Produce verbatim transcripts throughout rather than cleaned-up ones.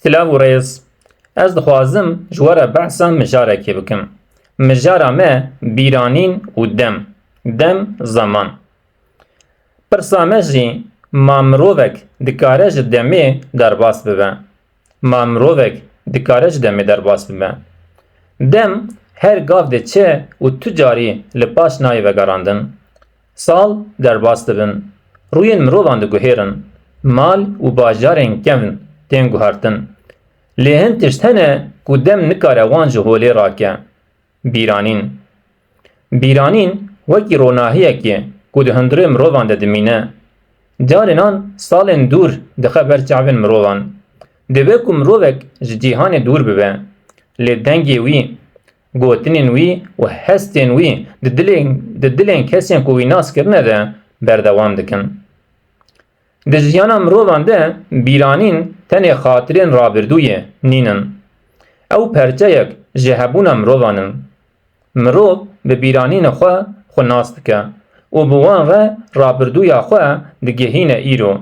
Silav û rêz. Ez dixwazim ji we re behsa mijarekê bikim. Mijara me bîranîn û dem. Dem, zaman. Pirsa me jî, ma mirovek dikare ji demê derbas bibe? Ma mirovek dikare ji demê derbas bibe? Dem her gav diçe û tu carî li paş nayê vegerandin. Sal derbas dibin. Rûyên mirovan diguhêrin. Mal û bajarên kevn tên guhertin. Lê hin tişt hene ku dem nikare wan ji holê rake. Bîranîn. Bîranîn wekî ronahiyekê ku di hundirê mirovan de dimîne. Carênan salên dûr dixe ber çavên mirovan. Dibe ku mirovek ji cîhanê dûr bibe. Lê dengê wî, gotinên wî û hestên wî di dilên, di dilên kesên ku wî nas kirine de berdewam dikin. Di jiyana mirovan de bîranîn tenê xatirên rabirdûyê nînin. Ew perçeyek ji hebûna mirovan in. Mirov bi bîranîna xwe xwe nas dike û bi wan re rabirdûya xwe digihîne îro.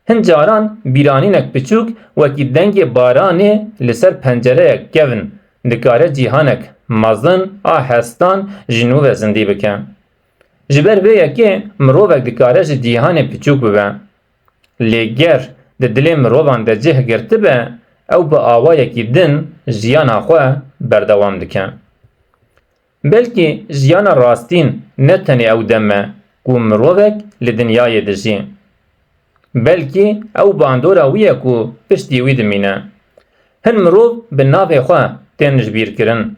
Hin caran bîranînek piçûk wekî dengê baranê li ser pencereyek kevn dikare cîhanek mezin a hestan ji nû ve zindî bike. Ji ber vê yekê mirovek dikare ji cîhanê piçûk bibe. Lê ger di dilê mirovan de cih girtibe, ew bi awayekî din jiyana xwe berdewam dike. Belkî jiyana rastîn ne tenê ew dem e ku mirovek li dinyayê dijî. Belkî ew bandora wî ye ku piştî wî dimîne. Hin mirov bi navê xwe tên jibîrkirin.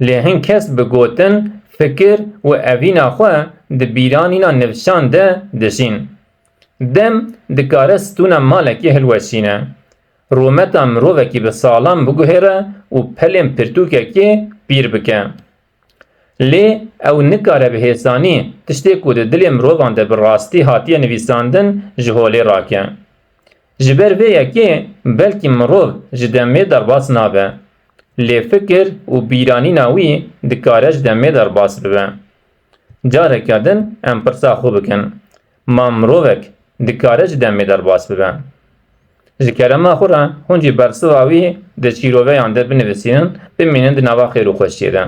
Lê hin kes bi gotin, fikir û evîna xwe di bîranîna nivşan de dijîn. Dem dikare stûna malekê hilweşîne. Rûmeta mirovekî bi salan biguhêre û pelên pirtûkekê pîr bike. Lê ew nikare bi hêsanî tiştê ku di dilê mirovan de bi rastî hatiye nivîsandin ji holê rake. Ji ber vê yekê belkî mirov ji demê derbas nabe. Lê fikir û bîranîna wî dikare ji demê derbas bibe. Careke din em pirsa xwe bikin, ma mirovek dikare ji demê derbas bibe? Ji kerema xwe re hûn jî bersiva wî di şîroveyan de binivîsînin, bimînin di nava xêr û xweşiyê de.